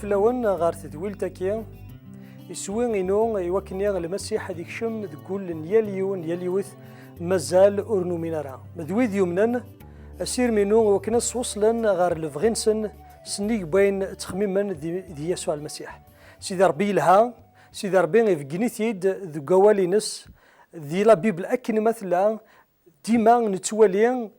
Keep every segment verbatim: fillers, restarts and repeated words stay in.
Fell-awen ɣer tedwilt-agi, iswi-inu i wakken Lmasiḥ ad ikcem deg wul n yal yiwen, yal yiwet, mazal ur numin ara. Ma d wid yumnen, asirem-inu i wakken ad sweṣlen ɣer lebɣi-nsen, sennig n wayen ttxemmimen di, di Yasuɛ Lmasiḥ. Sidi Ṛebbi yelha, Sidi Ṛebbi ibeggen-it-id deg wawal-ines, di la Bible akken ma tella, dima nettwali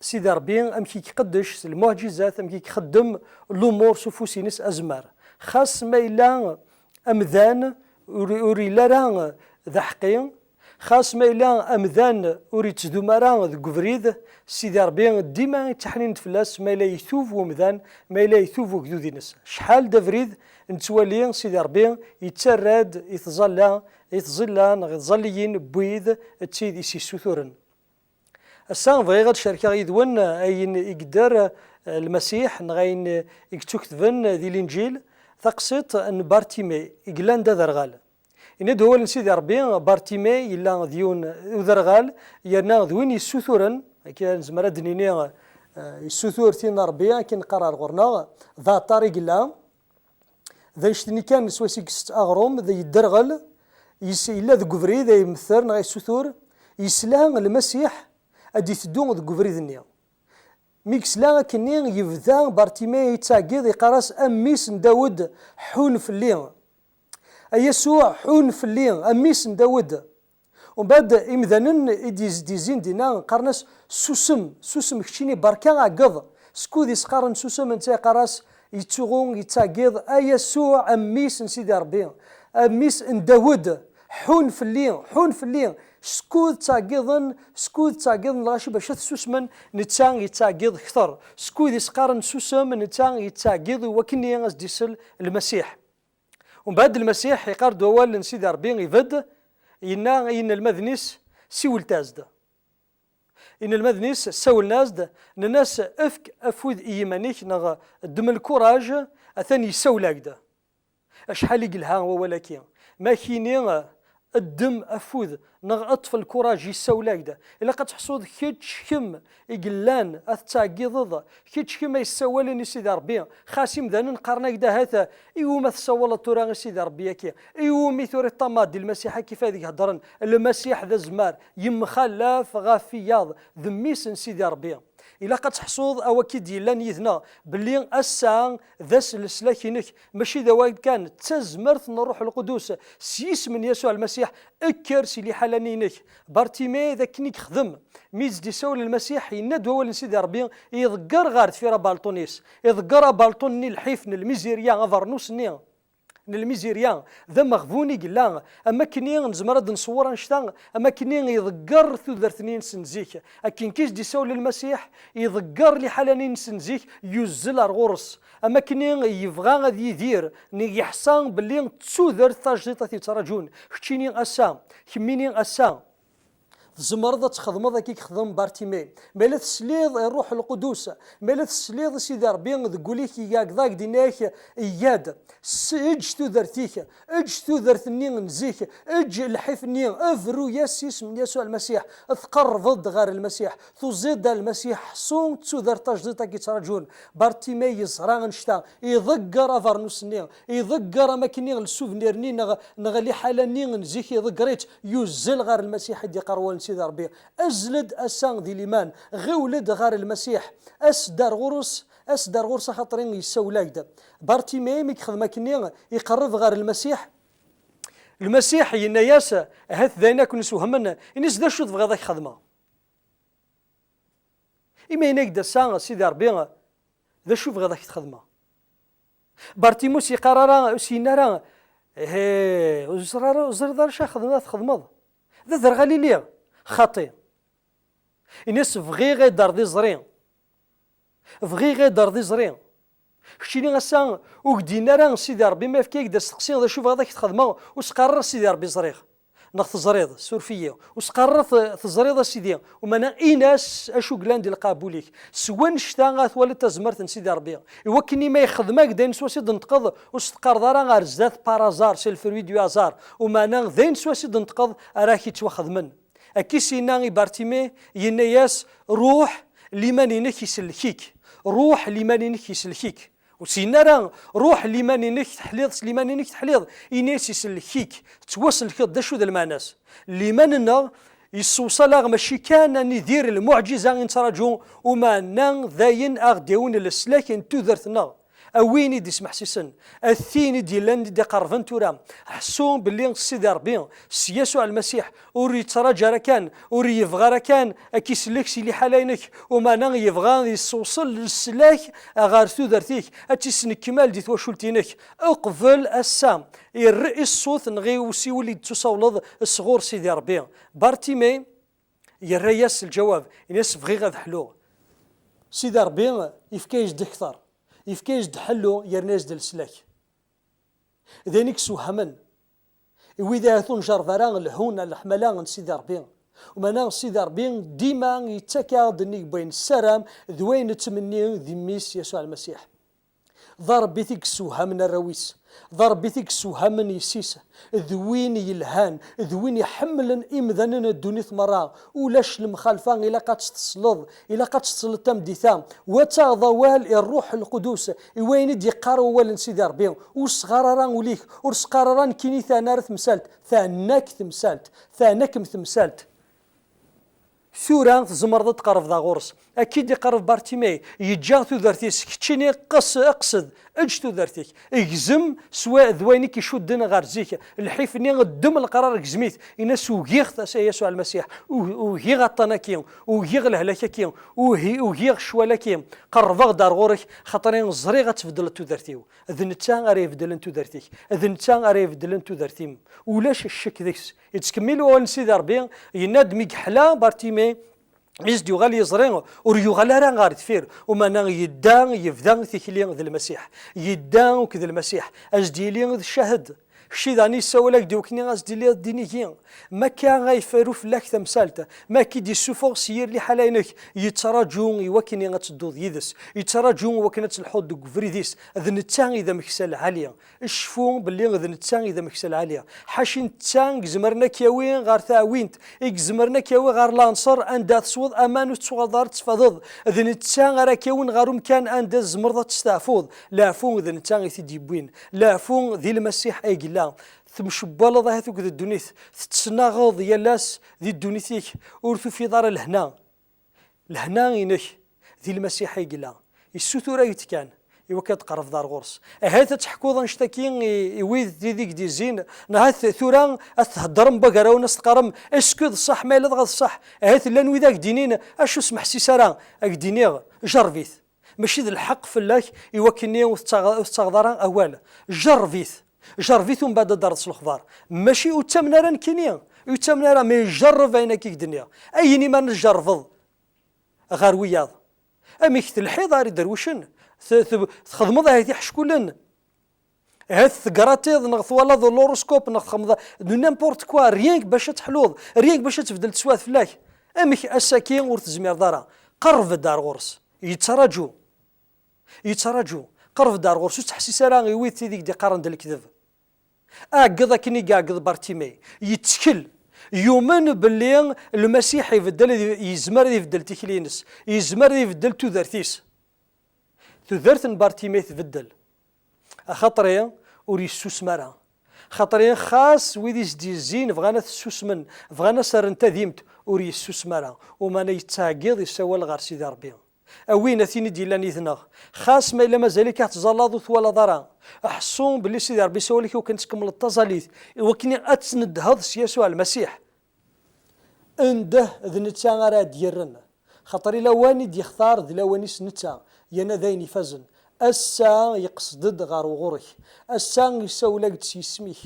Sidi Ṛebbi amek i iqeddec s lmuɛǧizat, amek i ixeddem lumuṛ s ufus-ines azmar. Xas ma yella amdan ur, ur yelli ara d aḥeqqi, xas ma yella amdan ur yettdum ara deg ubrid, Sidi Ṛebbi dima i ttaḥnint fell-as ma yella itub wemdan, ma yella itub ugdud-ines. Acḥal d abrid nettwali Sidi Ṛebbi yettarra-d i tẓalla, i tẓilla neɣ i tẓalliyin n wid d tid i s-issuturen. Ass-a bɣiɣ ad cerkeɣ yid-wen ayen i yedder, eh, Lmasiḥ neɣ ayen i yettuketben di Linǧil, taqsiṭ n Bartimé i yellan d aderɣal. Yenna-d wawal n Sidi Ṛebbi, Bartimé yella d yiwen uderɣal, yerna d win yessuturen, akka nezmer ad d-nini, eh, yessutur tin n Ṛebbi, akken neqqar ar ɣur-neɣ, d aɛeṭṭar i yella. D annect-nni kan swayes i yessett aɣrum, d yedderɣel, yes-, yella deg ubrid ay yemter neɣ yessutur, yesla Lmasiḥ ad d-iteddu deg ubrid-nni. Mi yesla akkenni, yebda Bartimé yettɛeggiḍ, yeqqar-as, a mmi-s n Dawed, ḥun fell-i. A Yasuɛ, ḥun fell-i, a mmi-s n Dawed. Umbeɛd, imdanen i d-yezdizzin dinna, qqaren-as, susem, susem, keččini berka ɛeggeḍ. Skud i s-qqaren susem, netta yeqqar-as, yettsuɣu, yettɛeggiḍ, a Yasuɛ, a mmi-s n Sidi Ṛebbi, a mmi-s n Dawed, ḥun fell-i, ḥun fell-i. Skud ttɛeggiḍen, skud ttɛeggiḍen lɣaci bac ad susmen, netta yettɛeggiḍ kter. Skud i s-qqaren susem, netta yettɛeggiḍ i wakken ad s-d-isel Lmasiḥ. Umbeɛd Lmasiḥ iqqar-d wawal n Sidi Ṛebbi ibedd, yenna i yinelmaden-is, siwlet-as-d. Inelmaden-is ssawlen-as-d, nnan-as, efk afud i yiman-ik neɣ ddem lkuraj, atan yessawel-ak-d. Acḥal i yelha wawal-agi. Ma kini, ddem afud neɣ ṭṭef lkuraj, yessawel-ak-d. Ilaq ad teḥṣuḍ kečč kemm i yellan ad tettɛeggiḍeḍ, kečč kemm ay yessawalen i Sidi Ṛebbi. Xas imdanen qqaren-ak-d ahat, iwumi tessawaleḍ tura i Sidi Ṛebbi-agi? Iwumi tura i ṭṭamaḍ di Lmasiḥ-agi f ad hedren? Lmasiḥ d azmar, yemxalaf ɣef wiyaḍ, d mmi-s n Sidi Ṛebbi. Ilaq ad teḥṣuḍ a waki d-yellan yid-neɣ belli ass-a d ass n leslak-inek, mačči d awal kan, d tazmert n Ṛṛuḥ Lqudus s yisem n Yasuɛ Lmasiḥ, ekker si liḥala-nni-inek. Bartimé d akken i yexdem. Mi s-d-isawel Lmasiḥ, yenna-d wawal n Sidi Ṛebbi, iḍegger ɣer deffir abalṭun-is. Iḍegger abalṭun-nni lḥif n lmizirya, abernus-nni n lmizirya, d ameɣbun i yella. Am akkenni nezmer ad nṣewwer annect-a, am akkenni iḍegger tudert-nni-ines n zik. Akken kan i s-d-isawel Lmasiḥ, iḍegger liḥala-nni-ines n zik, yuzzel ar ɣur-s. Am akkenni yebɣa ad yidir, neɣ yeḥṣa belli d tudert tajdiṭ ad t-yettraǧun. Keččini ass-a, kemmini ass-a, tzemreḍ ad txedmeḍ akka i yexdem Bartimé. Ma la tesliḍ i Ṛṛuḥ Lqudus, ma la tesliḍ i Sidi Ṛebbi deg wul-ik, yeggeḍ-ak-d, yenna-ak, yya-d, s-, eǧǧ tudert-ik, eǧǧ tudert-nni n zik, eǧǧ lḥif-nni, bru-yas s yisem n Yasuɛ Lmasiḥ, tqerrbeḍ-d ɣer Lmasiḥ, tuẓiḍ-d ar Lmasiḥ, ḥṣu d tudert tajdiṭ ad k-yettraǧun. Bartimé yeẓra annect-a, iḍegger abernus-nni, iḍegger am akkenni lsuvnir-nni neɣ, neɣ liḥala-nni n zik, iḍegger-itt, yuzzel ɣer Lmasiḥ i d-iqqar wawal n Sidi Ṛebbi. Azzel-d ass-a di liman, ɣiwel-d ɣer Lmasiḥ, as-d ar ɣur-s, as-d ar ɣur-s axaṭer yessawel-ak-d. Bartimé mi yexdem akkenni, iqerreb ɣer Lmasiḥ. Lmasiḥ yenna-yas, ahat d ayen akk neswehmen, ini-as d acu tebɣiḍ ad k-xedmeɣ? Imi yenna-ak-d ass-a, Sidi Ṛebbi, d acu bɣiḍ ad k-t-xedmeɣ? Bartimus yeqqar ara, ur s-yenna ara, eh, ur ẓriɣ ara, ur ẓriɣ ara acu ad xedmeɣ, ad txedmeḍ. D aderɣal i lliɣ, xaṭi. Ini-as, bɣiɣ ad d-terreḍ iẓri. Bɣiɣ ad d-terreḍ iẓri. Keččini ass-a ur k-d-yenni ara Sidi Ṛebbi, ma yefka-ak-d asteqsi d acu bɣiḍ ad k-t-xedmeɣ, ur s-qqar ara Sidi Ṛebbi ẓriɣ. Neɣ teẓriḍ, suref-iyi. Ur s-qqar ara te-, teẓriɣ a Sidi, umana in-as acu yellan di lqabul-ik. S wannect-a ad twaliḍ tazmert n Sidi Ṛebbi. I wakken imi yexdem-ak-d ayen s wass i d-tenṭqeḍ, ur s-teqqareḍ ara ar zdat par hasard, c'est le fruit du hasard. Umana d ayen s wass i d-tenṭqeḍ ara k-yettwaxedmen. Akka i s-yenna i Bartimé, yenna-yas, ruḥ, liman-inek isellek-ik. Ruḥ, liman-inek isellek-ik. Ur s-yenna ara, "Ruḥ, liman-inek teḥliḍ, s liman-inek teḥliḍ." Ini-as, "Isellek-ik, tettwasellkeḍ." D acu d lmeɛna-s? Liman-nneɣ yessewṣal-aɣ mačči kan ad nidir lmuɛǧiza i nettraǧu, umeɛna d ayen aɣ-d-yawin leslak n tudert-nneɣ. A win i d-ismeḥsisen, a tin i d-yellan i d-iqerrben tura, ḥṣu belli Sidi Ṛebbi, s Yasuɛ Lmasiḥ, ur yettraǧu ara kan, ur yebɣi ara kan ad k-isellek si liḥala-inek, umeɛna yebɣa ad yessewṣel leslak ɣer tudert-ik, ad tt-isnekmal di twacult-inek. Uqbel ass-a, irr i ṣṣut neɣ i usiwel i d-tusawleḍ sɣur Sidi Ṛebbi. Bartimay yerra-yas lǧawab, ini-as, "Bɣiɣ ad ḥluɣ." Sidi Ṛebbi yefka-yas-d kter, yefka-yas-d ḥellu, yerna-yas-d leslak. D ayen i yessewhamen i wid ahat ur njerreb ara lehhu neɣ leḥmala n Sidi Ṛebbi. Umeɛna Sidi Ṛebbi dima yettak-aɣ-d nnig n wayen nessaram d wayen nettmenni di Mmi-s Yasuɛ Lmasiḥ. D aṛebbit i yessewhamen arraw-is, d aṛebbit i yessewhamen yessi-s, d win yelhan, d win iḥemmlen imdanen n ddunit merra. Ulac lemxalfa, ilaq ad tt-tesleḍ, ilaq ad tt-tesleḍ tameddit-a. Wa d taɣeḍ awal i Ṛṛuḥ Lqudus, i wayen i d-yeqqar wawal n Sidi Ṛebbi. Ur sɣar ara ul-ik, ur sɣar ara nekkini terna ara temsalt, terna-k temsalt, terna-kem temsalt. Tura tzemreḍ ad tqerrbeḍ ɣur-s. Akka i d-iqerreb Bartimay, yeǧǧa tudert-is, keččini qes-, qsed, eǧǧ tudert-ik. Gzem s wa-, d wayen i k-icudden ɣer zik. Lḥif-nni ddem leqrar, gzem-it. Ini-as, "Ugiɣ-t, a Yasuɛ Lmasiḥ. U-, ugiɣ aṭṭan-agi, ugiɣ lehlak-agi, uhi-, ugiɣ ccwal-agi. Qerrbeɣ-d ar ɣur-k, xaṭer ẓriɣ ad tbeddleḍ tudert-iw." D netta ara ibeddlen tudert-ik. D netta ara ibeddlen tudert-im. Ulac ccek deg-s. Yettkemmil wawal n Sidi Ṛebbi, yenna-d mi yeḥla Bartimay, i s-d-yuɣal yeẓri, ur yuɣal ara ɣer deffir, umeɛna yedda, yebda tikli d Lmasiḥ. Yedda akked Lmasiḥ, a s-d-yili d ccahed. Kečči daɣen yessawal-ak-d i wakken a s-d-tiliḍ d inigi. Ma akka ay ferru fell-ak tamsalt, ma akka i d-yessufeɣ s yir liḥala-inek, yettraǧu i wakken ad tedduḍ yid-s, yettraǧu i wakken ad telḥuḍ deg ubrid-is. D netta i d ameksa lɛali. Cfu belli d netta i d ameksa lɛali. Ḥaci netta i izemren ad k-yawi ɣer taɛwint, i izemren ad k-yawi ɣer lansar anda tesweḍ aman ur tettuɣaleḍ ara tettfadeḍ. D netta ara k-yawin ɣer umkan anda tzemreḍ ad testeɛfuḍ. Leɛfu d netta i t-id-yewwin. Leɛfu di Lmasiḥ ay yella. Temcebbaleḍ ahat akked ddunit, tettnaɣeḍ yal ass di ddunit-ik, ur tufiḍ ara lehna. Lehna-inek di Lmasiḥ ay yella. Yessutur-ak-d kan i wakken ad tqerrbeḍ ar ɣur-s. Ahat ad teḥkuḍ annect-agi i, i wid, tid i k-d-izzin, neɣ ahat tura ad theddrem wagarawen, ad s-teqqarem, "Est-ce que d ṣṣeḥ? Ma yella dɣa d ṣṣeḥ." Ahat llan wid ad k-d-inin, "Acu smeḥsis ara?" Ad k-d-iniɣ, "Jerreb-it." Mačči d lḥeqq fell-ak i wakken-nni ur tettaɣ-, ur tettaɣeḍ ara awal. Jerreb-it. Jerreb-it umbeɛd ad d-terreḍ s lexbar. Mačči ur ttamen ara nekkini, ur ttamen ara, mi jerreb ayen akka i k-d-nniɣ. Ayen i ma tjerrbeḍ ɣer wiyaḍ. Amek telḥiḍ ar iderwicen, t-, t-, txedmeḍ ahat iḥeckulen. Ahat tegratiḍ neɣ twalaḍ l'horoscope neɣ txedmeḍ n'importe quoi, rien que bac ad teḥluḍ, rien que bac ad tbeddel teswiɛt fell-ak. Amek ass-agi ur tezmireḍ ara? Qerreb-d ar ɣur-s. Yettraǧu. Yettraǧu. Qerreb-d ar ɣur-s, ur ttḥessis ara i wid, tid i k-d-iqqaren d lekdeb. Ɛeggeḍ akken i iɛeggeḍ Bartimay. Yettkel. Yumen belli Lmasiḥ ibeddel, yezmer ad ibeddel tikli-ines. Yezmer ad ibeddel tudert-is. Tudert n Bartimay tbeddel. Axaṭer ur yessusem ara. Xaṭer xas wid i s-d-yezzin bɣan ad t-ssusmen, bɣan ad s-rren tadimt, ur yessusem ara. Umeɛna yettɛeggiḍ, yessawal ɣer Sidi Ṛebbi. A win, a tin i d-yellan yid-neɣ, xas ma yella mazal-ik ad teẓẓalleḍ ur twalaḍ ara, ḥṣu belli Sidi Ṛebbi yessawal-ak i wakken ad tkemmleḍ taẓallit, i wakken ad tneddheḍ s Yasuɛ Lmasiḥ. Ndeh d netta ara d-yerren, xaṭer i lawan i d-yextar d lawan-is netta, yerna d ayen ifazen. Ass-a yeqsed-d ɣer ɣur-k, ass-a yessawel-ak-d s yisem-ik.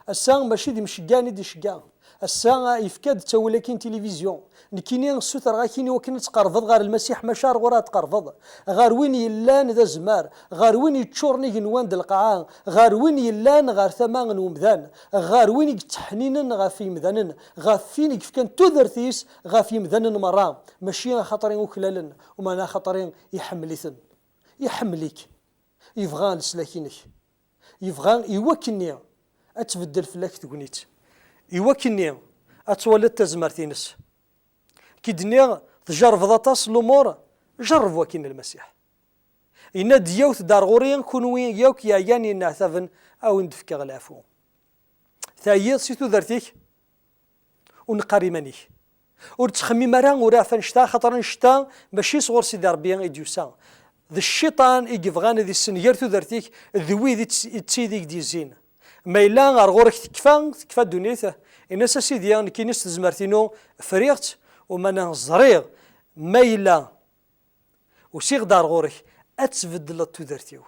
Ass-a mačči d imceggɛen i d-iceggeɛ. Ass-a yefka-d ttawil-agi n tilivizyu. Nekkini ssutreɣ-ak-in i wakken ad tqerrbeḍ ɣer Lmasiḥ, maca ar ɣur-i ad tqerrbeḍ. Ɣer win yellan d azmar, ɣer win yeččuren igenwan d lqaɛa, ɣer win yellan ɣer tama n umdan, ɣer win i yetteḥninen ɣef yimdanen, ɣef win i yefkan tudert-is ɣef yimdanen merra, mačči axaṭer i uklalen, umeɛna axaṭer iḥemmel-iten. Iḥemmel-ik. Yebɣa leslak-inek. Yebɣa i wakken-nni ad tbeddel fell-ak tegnit, i wakken-nni ad twaliḍ tazmert-ines. Ki d-nniɣ, tjerrbeḍ aṭas lumuṛ, jerreb wakin Lmasiḥ. Yenna-d yiwet-d ar ɣur-i, kunwi yakk yeɛyan yenneɛtaben, a wen-d-fkeɣ leɛfu. Teɛyiḍ si tudert-ik? Ur neqqar iman-ik. Ur ttxemmim ara ur iɛfa annect-a, axaṭer annect-a mačči sɣur Sidi Ṛebbi i d-yusa. D cciṭan i yebɣan ad issenger tudert-ik d wid i tt-, i d tid i k-d-yezzin. Ma yella ar ɣur-k tekfa, tekfa ddunit, ini-as, a Sidi, nekkini s tezmert-inu friɣ-tt, umana ẓriɣ ma yella usiɣ-d ar ɣur-k ad tbeddleḍ tudert-iw.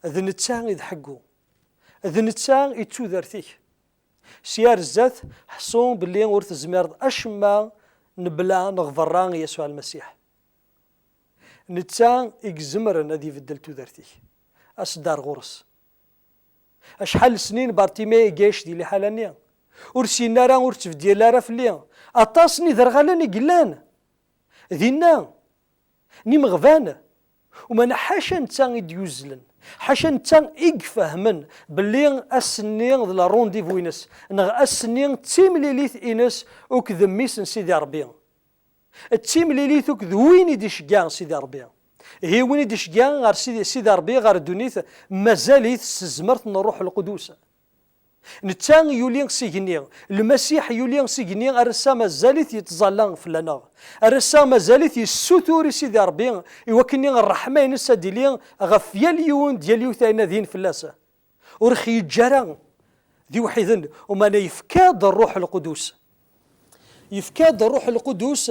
D netta i d ḥeggu. D netta i d tudert-ik. Sya ar zdat, ḥṣu belli ur tezmireḍ acemma nebla neɣ berra i Yasuɛ Lmasiḥ. Netta i izemren ad ibeddel tudert-ik. As-d ar ɣur-s. Acḥal n snin Bartimay iga yecdi liḥala-nni? Ur s-yenna ara, ur ttbeddil ara fell-i. Aṭas n iderɣalen i yellan dinna, n imeɣban. Umana ḥaca netta i d-yuzzlen, ḥaca netta i ifehmen belli ass-nni d la rendez-vous-ines, neɣ ass-nni d timlilit-ines akked mmi-s n Sidi Ṛebbi. D timlilit akked win i d-iceggeɛ Sidi Ṛebbi. Ihi win i d-iceggeɛ ɣer Sidi, Sidi Ṛebbi, ɣer ddunit, mazal-it s tezmert n Ṛṛuḥ Lqudus. Netta yuli s igenni, Lmasiḥ yuli s igenni, ar ass-a mazal-it yettẓalla fell-aneɣ. Ar ass-a mazal-it yessutur i Sidi Ṛebbi, i wakken ṛṛeḥma-ines ad d-tili ɣef yal yiwen d yal yiwet ay nadin fell-as. Ur ɣ-yeǧǧa ara d iwḥiden, umana yefka-d Ṛṛuḥ Lqudus. Yefka-d Ṛṛuḥ Lqudus,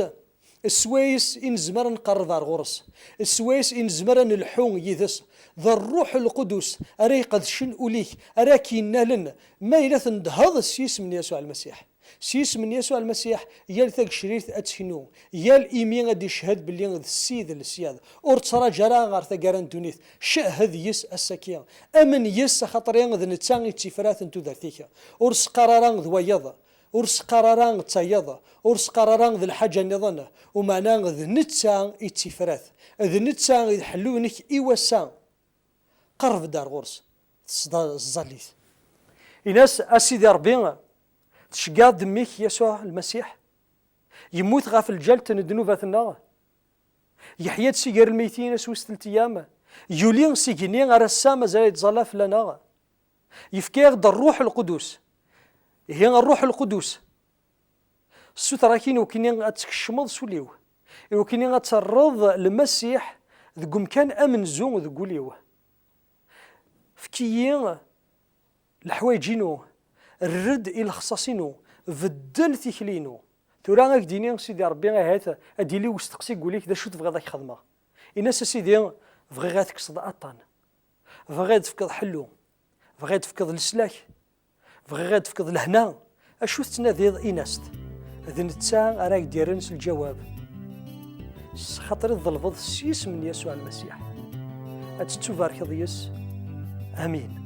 s wayes i nezmer ad nqerreb ar ɣur-s, s wayes i nezmer ad nelḥu yid-s. D Ṛṛuḥ Lqudus ara iqedcen ul-ik, ara k-yennalen ma yella tendheḍ s yisem n Yasuɛ Lmasiḥ. S yisem n Yasuɛ Lmasiḥ, yal tagecrirt ad teknu, yal imi ad d-icehhed belli d Ssid n lesyad. Ur ttṛaǧu ara ɣer taggara n ddunit, cehhed yes ass-agi. Amen yes, axaṭer d netta i d tifrat n tudert-ik. Ur s-qqar ara d wayeḍ, ur s-qqar ara d tayeḍ, ur s-qqar ara d lḥaǧa nniḍen, umeɛna d netta i d tifrat, d netta i d ḥellu-inek i wass-a. Qerreb-d ar ɣur-s, tesda-, ẓẓall-it. Ini-as, a Sidi Ṛebbi, tceggeɛ-d mmi-k Yasuɛ Lmasiḥ? Yemmut ɣef lǧalt n ddnubat-nneɣ. Yeḥya-d si gar lmeytin ass wis telt iyam. Yuli s igenni, ar ass-a mazal yettẓalla fell-aneɣ. Yefka-yaɣ-d Ṛṛuḥ Lqudus. Ihi Ṛṛuḥ Lqudus, sutreɣ-ak-in i wakken ad tkecmeḍ s ul-iw, i wakken ad terreḍ Lmasiḥ deg umkan amenzu deg wul-iw. Efk-iyi leḥwayeǧ-inu, err-d i lexṣaṣ-inu, beddel tikli-inu. Tura ad k-d-yini Sidi Ṛebbi, ahat ad d-yili usteqsi deg wul-ik, d acu tebɣiḍ ad k-xedmeɣ? Ini-as, a Sidi, bɣiɣ ad tekkseḍ aṭṭan, bɣiɣ ad d-tefkeḍ ḥellu, bɣiɣ ad d-tefkeḍ leslak, bɣiɣ ad d-tefkeḍ lehna. Acu tettnadiḍ? Ini-as-t. D netta ara ak-d-yerren s lǧawab, s xaṭer i tḍelbeḍ s yisem n Yasuɛ Lmasiḥ. Ad tettubarkeḍ yes. Amin.